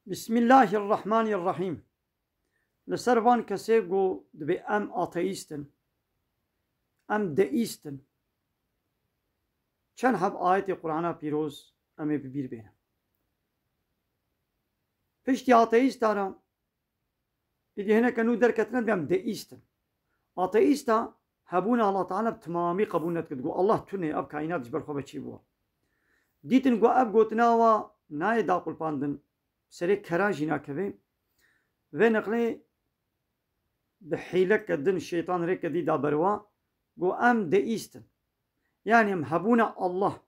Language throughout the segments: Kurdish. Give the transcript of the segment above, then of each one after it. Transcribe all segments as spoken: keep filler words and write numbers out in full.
Bismillahirrahmanirrahîm. Li ser van kesê ku dibê em ateîst in, em deîst in, çend heb ayetê Qur'ana Pîroz em ê bi bîr bênin. Piştî ateîsta re, îdî hineke nû derketine, dibê em deîst in. Ateîsta hebûna Allah Teala bi timamî qebûl nedikir. Digot, Allah tune, ev kaînat ji ber xwe ve çêbû. Dîtin ku ev gotina wa nayê daqulpandin, serê kera jî nakeve. Vê neqlê bi hîleke din şeytan rêke dî da ber wa, got, em deîst in. Yanî em hebûna Allah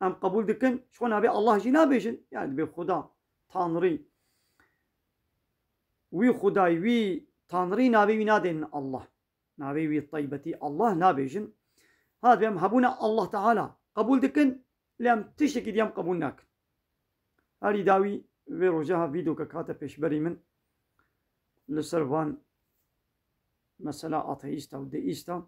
em qebûl dikin, ji xwe navê Allah jî nabêjin. Yanî dibê Xuda, Tanrî, wî Xudayî, wî Tanrî navê wî nadênin Allah. Navê wî taybetî Allah nabêjin. Ha, dibê em hebûna Allah Teala qebûl dikin, lê em tiştekî dî em qebûl nakin. Herî dawî vê roja ha vîdeoke hate pêşberî min li ser van mesela ateîsta û deîsta.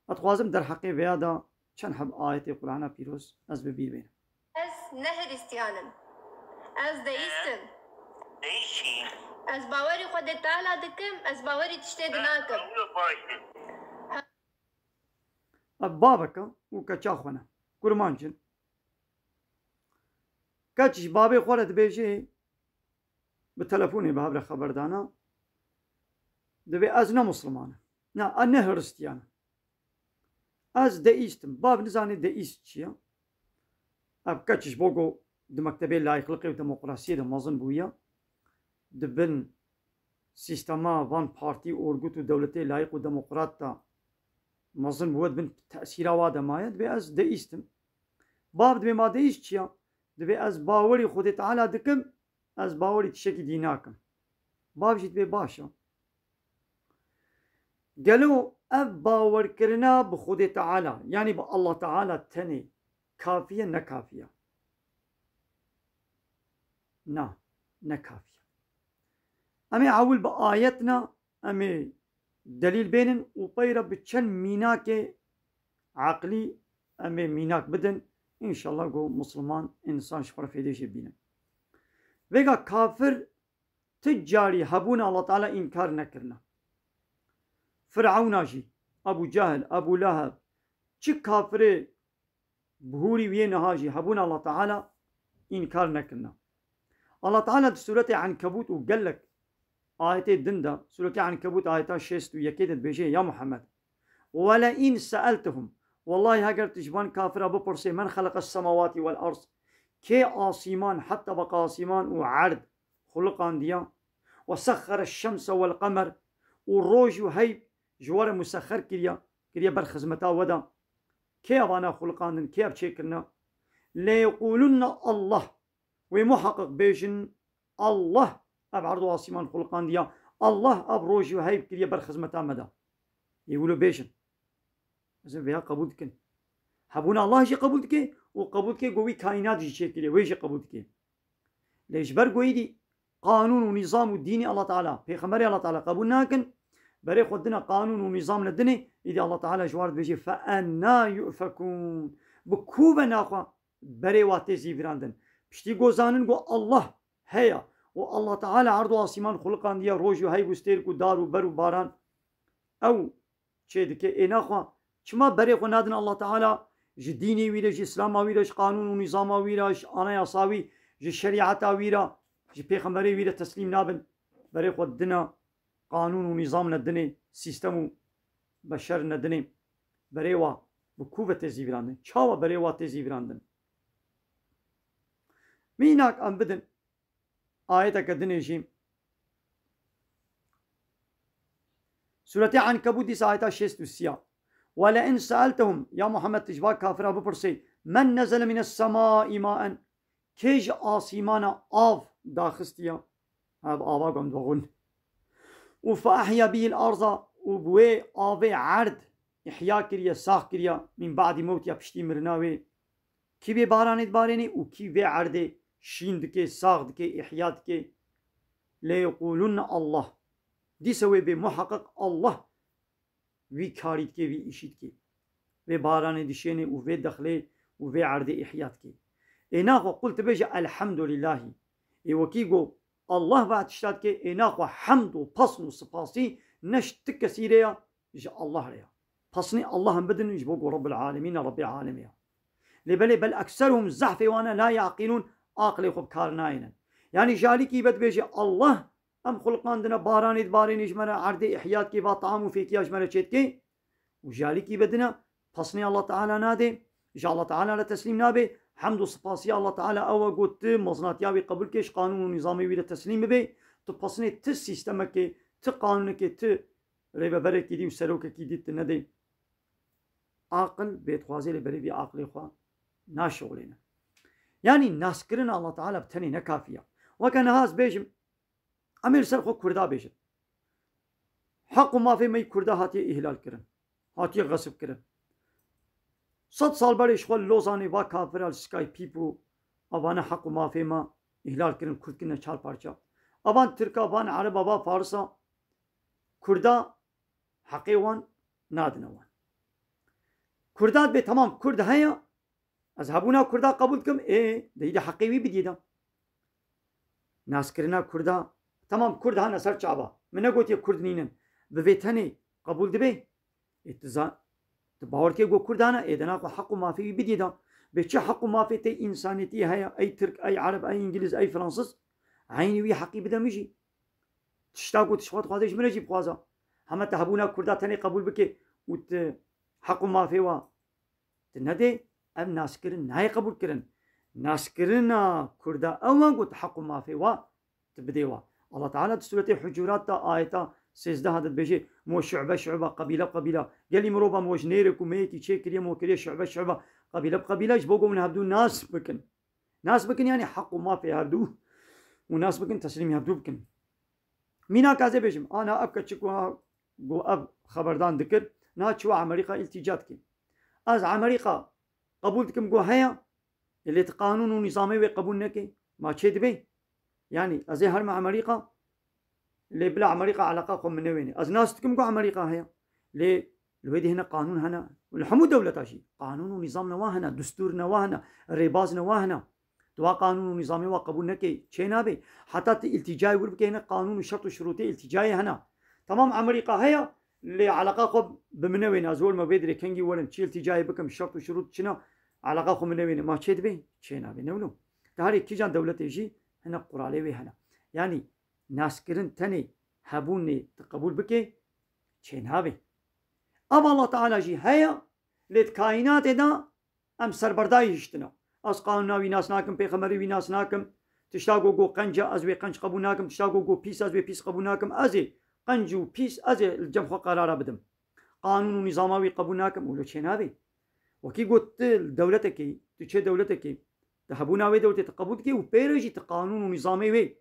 Ez dixwazim derheqê vêya de çend heb ayetê Qur'ana Pîroz ez bi bîr bênim. Ez nehiristiyan im. Ez deîst im. Deîst çi? Ez bawerî Xwedê Teala dikim, ez bawerî tiştê di nakim. Ev bavek e û keça xwe ne. Kurmanc in. Keç ji babê xwe re dibêje, bi telefonê bi hev re xeber dana, dibê ez ne Musliman im. Na, ez ne Hiristiyan im. Ez deîst im. Bav nizane deîst çi ye? Ev keç ji bo ku di mektebê layîqliqê û demokrasiyê de mezin bûye, di bin sîstema van partî, orgut û dewletê layîq û demokrat de mezin bûye, di bin tesîra wa de maye, dibê ez deîst im. Bav dibê ma deîst çi ye? Dibê ez bawerî Xwedê Teala dikim, ez bawerî tiştekî dî nakim. Bav jî dibê baş e. Gelo ev bawerkirina bi Xwedê Teala, yanî bi Allah Teala tenê, kafî ye, ne kafî ye? Na, ne kafî ye. Em ê ewil bi ayet ne, em ê delîl bênin û pey re bi çend mînakê eqlî em ê mînak bidin. Înşallah ku Musliman, însan ji xwe re fêdê jê bînin. Vêga kafir ti carî hebûna Allah Teala înkar nekirine. Firawna jî, Ebû Cehil, Ebû Leheb, çi kafirê bihûrî wî yê niha jî hebûna Allah Teala înkar nekirine. Allah Teala di Sûretê Enkebût û gelek ayetê din de, Sûretê Enkebût ayeta şêst û yekê de dibêje, ya Muhammed, "Welein seeltehum", wellahî heger tu ji van kafira bipirsê, "Men xeleqes semawatî wel ard", kê asîman, heta beqa asîman û erd xuliqandiya, "Ve sexxere şemse wel qemer", û roj û heyv ji we re musexxer kiriye, kiriye ber xizmeta we de, kê evana xuliqandin, kê ev çêkirine? "Leyeqûlunne Allah", wê muheqeq bêjin, "Allah ev erd û asîman xuliqandiya, Allah ev roj û heyv kiriye ber xizmeta me de." Ê wilo bêjin. Ez ê vêya qebûl dikin. Hebûna Allah jî qebûl dike û qebûl dike ku wî kaînat jî çêkiriye, wê jî qebûl dike. Lê ji ber ku êdî qanûn û nîzam û dînê Allah Teala, pêxemberê Allah Teala qebûl nakin, berê xwe dine qanûn û nîzam li dinê, êdî Allah Teala ji wan re dibêje, "Fe enna yu'fekûn?" Bi ku ve naxwe berê wa tê zîvirandin? Piştî ku zanin ku Allah heye û Allah Teala erd û asîman xuliqandiye, roj û heyv û stêrk û dar û ber û baran, ew çê dike. Ê naxwe çima berê xwe nadin Allah Teala, ji dînê wî re, ji îslama wî re, ji qanûn û nîzama wî re, ji anayasa wî, ji şerîeta wî re, ji pêxemberê wî re teslîm nabin? Berê xwe dine qanûn û nîzam ne dinê, sîstem û beşer ne dinê. Berê wa bi ku ve tê zîvirandin? Çawa berê wa tê zîvirandin? Mînak em bidin. Ayeteke dinê jî. Sûretê Enkebût dîsa ayeta şêst û sê ya. "Welein seeltehum", ya Muhammed, tu ji va kafira bipirsê, "Men nezele mines semai maen", kê ji asîmana av daxistiye? Ev ava gom dixwin. "Û fe ehya bihil arza", û bi wê avê erd ihya kiriye, sax kiriye, "min ba'di mewtiha", piştî mirina wê. Kî vê baranê dibarênê û kî vê erdê şîn dike, sax dike, ihya dike? "Leyeqûlunne Allah." Dîsa wê bê muheqeq Allah vî karî dike, vî îşî dike. Vê baranê dişênê û vê dexlê û vê erdê ihya dike. Ê naxwe qul tu bêje, "Elhamdulîlahî." Ê wekî got, Allah ve tişta dike, ê naxwe hemd û pesn û sipasî ne ji ti kesî re ya, ji Allah re ya. Pesnê Allah em bidin ji bo ku Rabbul Alemîn e, Rabbê alemê ya. Lê belê bel ekseruhum zehfê wan e la yaqîlûn, aqilê xwe bi kar nayênin. Yanî ji alîkî ve dibêje Allah em xuliqandine, baranê dibarênê ji me re, erdê ihya dikê, va taam û fêkiya ji me re çêdikê. Û ji alîkî ve dine pesnê Allah Teala nadê, ji Allah Teala re teslîm nabe. Hemd û sipasiya Allah Teala ew e ku tu mezinatiya wî qebûl kê, ji qanûn û nîzamê wî re teslîm bibe. Tu pesnê ti sîstemekê, ti qanûnekê, ti rêveberekî dî û serokekî dî tu nedê. Aqil bê dixwaze lê berê vî aqilê xwe naşixulêne. Yanî naskirina Allah Teala bi tenê ne kafî ya. Weke niha ez bêjim, em ê li ser xwe Kurda bêjin. Heq û mafê me yî Kurda hatiye îhlal kirin. Hatiye xesib kirin. Sed sal berê ji xwe li Lozanê va kafira li Skype û evane heq û mafê me îhlal kirin, Kurd kirine çar parça. Evan Tirka, van Ereba, va Farisa, Kurda heqê wan nadine wan. Kurda dibê temam Kurd heye, ez hebûna Kurda qebûl dikim, ê, de îdî heqê wî bidiyê de. Naskirina Kurda, temam Kurd hane ser çava. Min negotiye Kurd nînin. Bi vê tenê qebûl dibe. Ê, tu za-, tu bawer dikê ku Kurd hane, ê, de naxwe heq û mafê wî bidiyê de. Bê çi heq û mafê tê însaniyetî heye, ey Tirk, ey Ereb, ey Îngiliz, ey Fransiz, eynî wî heqî bide min jî. Tişta ku tu ji xwe dixwazê ji min re jî bixwaza. Hema tu hebûna Kurda tenê qebûl bike û tu heq û mafê wa tu nedê, ev naskirin nayê qebûl kirin. Naskirina Kurda ew e ku tu heq û mafê wa tu bidê wa. Allah Teala di Sûretê Hucurat de ayeta sêzdeh de dibêje, mo şu'be şu'be, qebîle bi qebîle. Gelî mirova mo ji nêrê ku meyekî çêkiriye, mo kiriye şu'be şu'be, qebîle bi qebîle, ji bo ku hûn hevdû nas bikin. Nas bikin, yanî heq û mafê hevdû û nas bikin, teslîmî hevdû bikin. Mînak ez ê bêjim, ana ev keçik wiha ku ev xeberdan dikir, niha çiwa Amerîka îltîca dike. Ez Amerîka qebûl dikim ku heye, lê tu qanûn û nîzamê wê qebûl neke, ma çê dibe? Yanî ez ê herme Amerîka, lê bila Amerîka eleqa xwe min newêne. Ez nas dikim ku Amerîka heye. Lê li wê dî hene qanûn hene. Li hemû dewleta jî qanûn û nîzam newa hene, destûr newa hene, rêbaz newa hene. Tu wa qanûn û nîzamê wa qebûl neke, çê nabe. Heta tu îltîcayê wir bike, hene qanûn û şert û şirûtê îltîcayê hene. Temam Amerîka heye, lê eleqa xwe bi min newêne. Ez werim vê dirê kengî werim, çi îltîcayê bikim, şert û şirût çi ne, eleqa xwe min newêne. Ma çê dibe? Çê nabe. Ne wilo? Di herê kîjan dewletê jî hene quralê wê hene. Yanî naskirin tenê hebûnê tu qebûl bike, çê nabe. Ev Allah Teala jî heye, lê di kaînatê de em serberdayî hiştine. Ez qanûna wî nas nakim, pêxemberê wî nas nakim. Tişta ku got qenc e, ez wê qenc qebûl nakim. Tişta ku got pîs, ez wê pîs qebûl nakim. Ez ê qenc û pîs, ez ê li cem xwe qerara bidim. Qanûn û nîzama wî qebûl nakim. Wilo çê nabe. Wekî got tu li dewletekê, tu çê dewletekê, tu hebûna wê dewletê tu qebûl dikê û pê re jî tu qanûn û nîzamê wê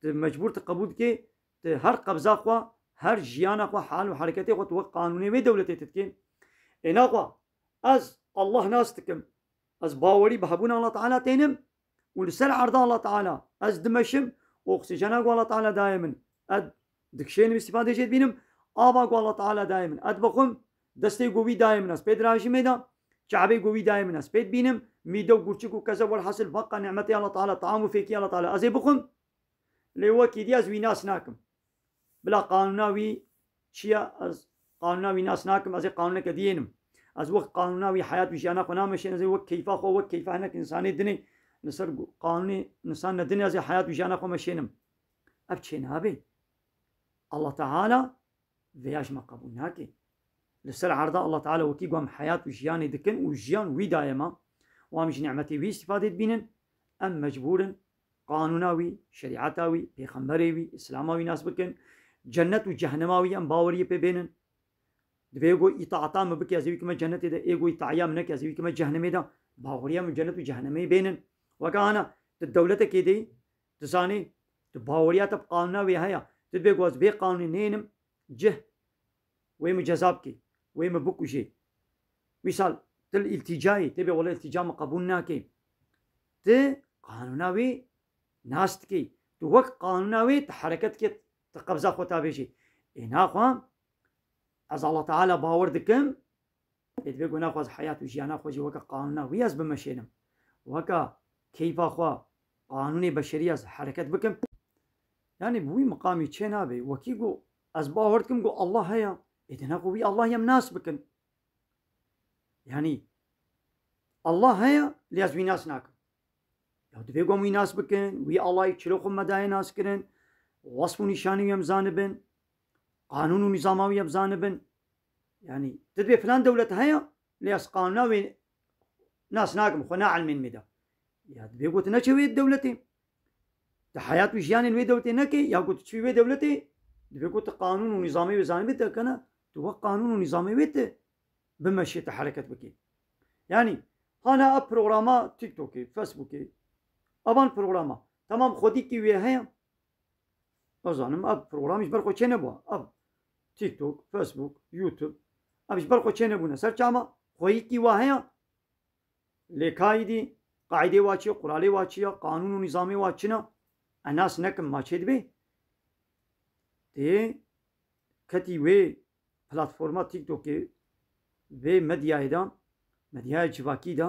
tu mecbûr tu qebûl dikê, tu her qebza xwe, her jiyana xwe, hal û hereketê xwe tu wek qanûnê wê dewletê tu dikê. Ê naxwe ez Allah nas dikim, ez bawerî bi hebûna Allah Teala tênim û li ser erda Allah Teala ez dimeşim, oksîjena ku Allah Teala daye min, ez dikişênim, îstîfadê jê dibînim, ava ku Allah Teala daye min, ez dibixwim, destê ku wî daye min, ez pê dirajimê de, çavê ku wî daye min, ez pê dibînim, mîde û gurçik û keze, welhasil beqa nimetê Allah Teala, taam û fêkî Allah Teala, ez ê bixwim. Lê wekî dî ez wî nas nakim. Bila qanûna wî çi ye, ez qanûna wî nas nakim, ez ê qanûneke dî yênim. Ez wek qanûna wî heyat û jiyana xwe nameşênim, ez ê wek keyfa xwe, wek keyfa hinek însanê dinê, li ser gu-, qanûnê însan ne dinê, ez ê heyat û jiyana xwe meşênim. Ev çê nabe. Allah Teala vêya ji me qebûl nake. Li ser erda Allah Teala wekî ku em heyat û jiyanê dikin û jiyan wî daye me û em ji nimetê wî îstîfadê dibînin, em mecbûr in qanûna wî, şerîeta wî, pêxemberê wî, îslama wî nas bikin, cennet û cehnema wî em baweriyê pê bênin. Divê ku îtaata min bike, ez ê wî kime cennetê de, ê ku îtaiya min neke, ez ê wî kime cehnemê de, baweriya min cennet û cehnemê bênin. Weke ana tu dewletekê de, tu zanî, tu baweriya te bi qanûna wê heye, tu dibê ku ez vê qanûnê nênim, cih, wê min ceza bikê, wê min bikujê. Mîsal, tu li îltîcayê, tê bê wele îltîca min qebûl nake. Tu qanûna wê nas dikê. Tu wek qanûna wê tu hereket dikê, tu qebza xwe ta bêjê. Ê naxwe ez Allah Teala bawer dikim, ê divê ku naxwe ez heyat û jiyana xwe jî weke qanûna wî ez bimeşênim. Weke keyfa xwe, qanûnê beşerî ez hereket bikim. Yani bi wî miqamî çê nabe. Wekî ku ez bawer dikim ku Allah heye, ê dene ku wî Allah em nas bikin. Yani Allah heye, lê ez wî nas nakim. Ya divê ku em wî nas bikin, wî Allahî çilo xwe me daye nas kirin, wasf û nîşanî wî em zanibin, qanûn û nîzama wî em zanibin. Yani tu dibê filan dewlet heye, lê ez qanûna wê nas nakim, xwe naelmên me de. Ya divê ku tu neçe wê dewletê. Di heyat û jiyanên wê dewletê neke, ya ku tu çûyî wê dewletê, divê ku tu qanûn û nîzamê wê zanibî te kene, tu wek qanûn û nîzamê wê te bimeşê, te hereket bikî. Yanî, hana ev programa TikTokê, Facebookê, evan programa, temam xwedîkî wê heye. Ez zanim, ev program ji ber xwe çênebû. Ev TikTok, Facebook, YouTube, ev ji ber xwe çênebûne. Ser çawa? Xweyîkî wa heye. Lê ka îdî qaîdê wa çi ye, quralê wa çi ye, qanûn û nîzamê wa çi ne? Ez nas nekim, ma çê dibe? Tê ketî wê platforma TikTokê, vê medyayê de, medyaya civakî de,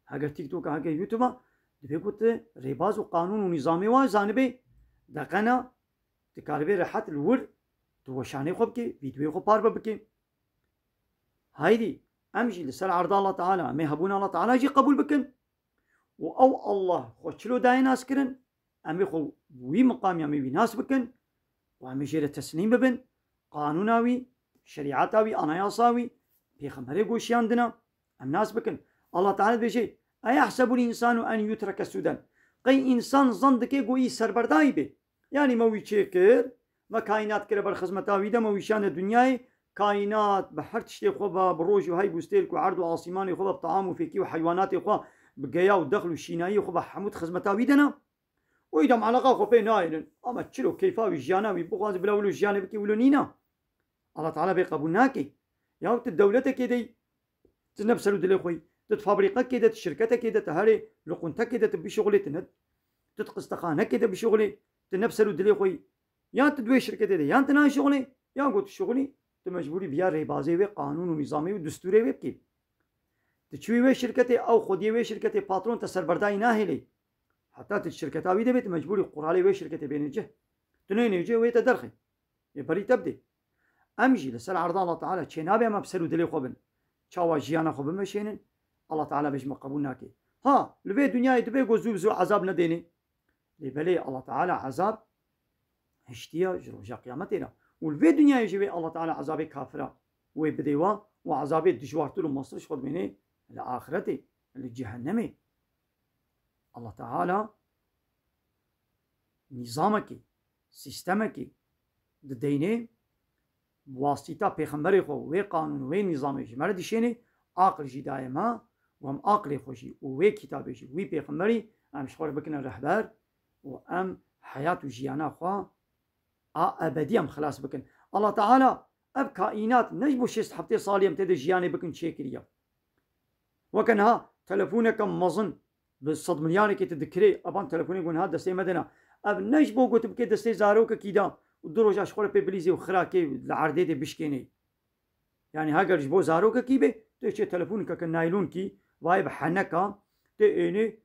heger TikTok a, heger YouTube a, divê ku tu rêbaz û qanûn û nîzamê wa zanibê, deqena, tu karibê rehet li wir tu weşanê xwe bikê, vîdeoyê xwe parve bikê. Haydî, em jî li ser erda Allah Teala, em ê hebûna Allah Teala jî qebûl bikin. Û ew Allah xwe çilo dayê nas kirin, em ê xwe wî miqamî, em ê wî nas bikin û em ê jê re teslîm bibin. Qanûna wî, şerîeta wî, anayasa wî, pêxemberê goşiyandina, em nas bikin. Allah Teala dibêje, "Eyehsebul însanu en yutreke sudan." Qey însan zan dike ku wî serberdayî bê? Yanî me wî çêkir, me kaînat kire ber xizmeta wî de, me wî şande dinyayê, kaînat bi her tiştê xwe be, bi roj û heyb û stêlk û erd û asîmanê xwe be, bi team û fêkî û heywanatê xwe, bi geya û dexl û şînayiyê xwe be, hemû di xizmeta wî de ne. Û îdam eleqa xwe pê nayênin. Ama çilo keyfa wî, jiyana wî bixwaze bila wilo jiyanê bike, wilo nîna. Allah Teala vê qebûl nake. Ya tu dewletekê de yî, tu ne bi ser û dilê xwe yî. Tu di fabrîqekê de, tu şirketekê de, tu herê li quntekê de tu bişuxulê, tu ne, tu di qistexanekê de bişuxulê, tu ne bi ser û dilê xwe yî. Yan tu di wê şirketê de, yan tu nayê şuxulê, yan ku tu şuxulî, tu mecbûrî bi ya rêbazê wê, qanûn û nîzamê û distûrê wê bikî. Tu çûyî wê şirketê, ew xwediyê wê şirketê, patron te serberdayî nahêlê. Heta tu şirketa wî de bê, tu mecbûrî quralê wê şirketê bênê cih. Tu nênê cih, wê te derxê. Ê berî te bidê. Em jî li ser erda Allah Teala çênabe, em bi ser û dilê xwe bin. Çawa jiyana xwe bimeşênin, Allah Teala bêjme qebûl nake. Ha, li vê dinyayê dibe ku zû bi zû ezab nedêne. Lê belê Allah Teala ezab hiştiye ji roja qiyametê re. Û li vê dinyayê jî wê Allah Teala ezabê kafira wê bidê wa û ezabê dijwartir û mestir ji xwe dimêne li axiretê, li cehennemê. Allah Teala nîzamekê, sîstemekê dideynê, bi wasîta pêxemberê xwe wê qanûn, wê nîzamê ji me re dişênê, aqil jî daye me, û em aqilê xwe jî û wê kitabê jî, wî pêxemberî em ji xwe re bikine rehber û em heyat û jiyana xwe a ebedî em xilas bikin. Allah Teala ev kaînat ne ji bo şêst heftê salî em tê de jiyanê bikin çêkiriye. Weke niha telefoneke mezin bi sed milyarekê tu dikirê, evan telefonê ku niha destê me de ne. Ev ne ji bo ku tu bikê destê zarokekî de û du roja ji xwe re pê bilîzê û xirakê li erdê de bişkênê. Yani heger ji bo zarokekî be, tu çê telefonkeke naylonkî, vayê bi heneka, tê ênê,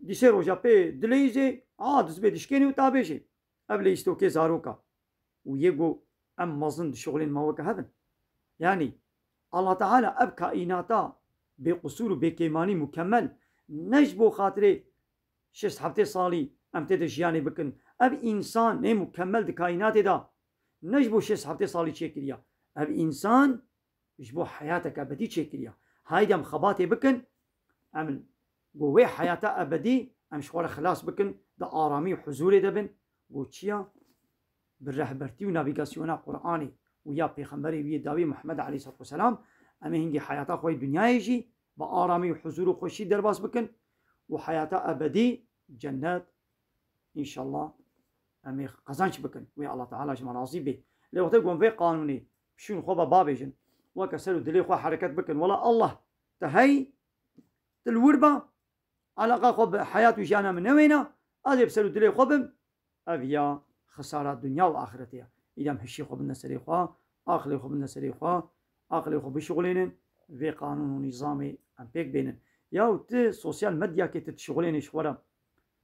dîsê roja pê dileyîzê, a, dizbê dişkênê û ta bêjê. Ev leyîstokê zaroka. Û yê ku em mezin dişuxulên me weke hev in. Yanî, Allah Teala ev kaînata bêqusûr û bêkêmanî mukemmel ne ji bo xatirê şêst heftê salî em tê de jiyanê bikin. Ev însanê mukemmel di kaînatê de ne ji bo şêst heftê salî çêkiriye. Ev însan ji bo heyateke ebedî çêkiriye. Haydi em xebatê bikin, em go wê heyata ebedî em ji xwe re xilas bikin, di aramî û huzûrê de bin. Go çiya? Bi rehbertî û navîgasyona Qur'anê û ya Pêxemberê wî yê dawî Muhammed aleyhisselatu vesselam, em ê hingî heyata xwe yê dinyayê jî bi aramî û huzûr û xweşî derbas bikin û heyata ebedî cennet, înşallah, em ê qezanç bikin. Wê Allah Teala ji me razî bê. Lê wextê ku em vê qanûnê şûn xwe ve bavêjin, weke ser û dilê xwe hereket bikin. Wela Allah, te hey, tu li wir be, eleqa xwe bi heyat û jiyana min newêne, ez ê bi ser û dilê xwe bim, ev ya xisara dinya û axirete ye. Îdem hişê xwe bidine serê xwe, aqilê xwe bidine serê xwe, aqilê xwe bişixulênin, vê qanûn û nîzamê em pêk bênin. Yaw tu sosyal medyakê tu dişixulênê ji xwe re.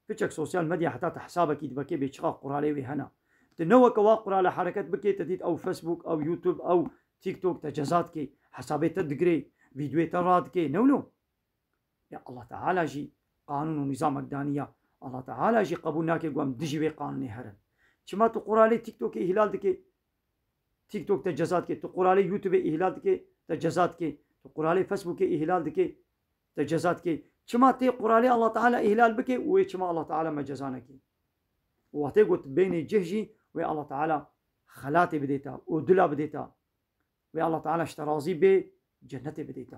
Piçek sosyal medya heta te hesabekî dibekê bê çiqa quralê wê hena. Tu ne weke wa qurale hereket bikê, te dît ew Facebook, ew YouTube, ew TikTok te ceza dikê. Hesabê te digirê, vîdyoyê te radikê. Ne wilo? Ya Allah Teala jî qanûn û nîzamek daniya. Allah Teala jî qebûl nake ku em dijî vê qanûnê herin. Çima tu quralê TikTokê îhlal dikê? TikTok te ceza dike. Tu quralê YouTubeê îhlal dike, te ceza dike. Tu quralê Facebookê îhlal dike, te ceza dike. Çima tê quralê Allah Teala îhlal bike û wê çima Allah Teala me ceza neke? Û wextê got bênê cih jî wê Allah Teala xelatê bidê te, odula bidê te. Wê Allah Teala ji te razî bê, cennetê bidê te.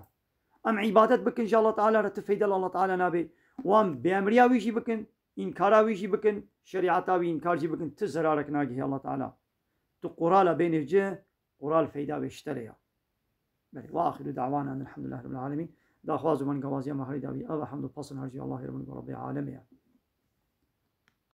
Em îbadet bikin ji Allah Teala re ti feyde li Allah Teala nabe. Wan bêemriya wî jî bikin, înkara wî jî bikin, şerîeta wî înkar jî bikin, ti zerarek nagihê Allah Teala. Tu qurala bênê cih, qural feyda wê ji te re ya. Belê, ve axiru da'wana elhamdulillahi rabbil alemin. Daxwaz û bengawaziya me herî dawî ev e, hemd û pasn her jî Allahê re bin ku Rabbê alemê ye.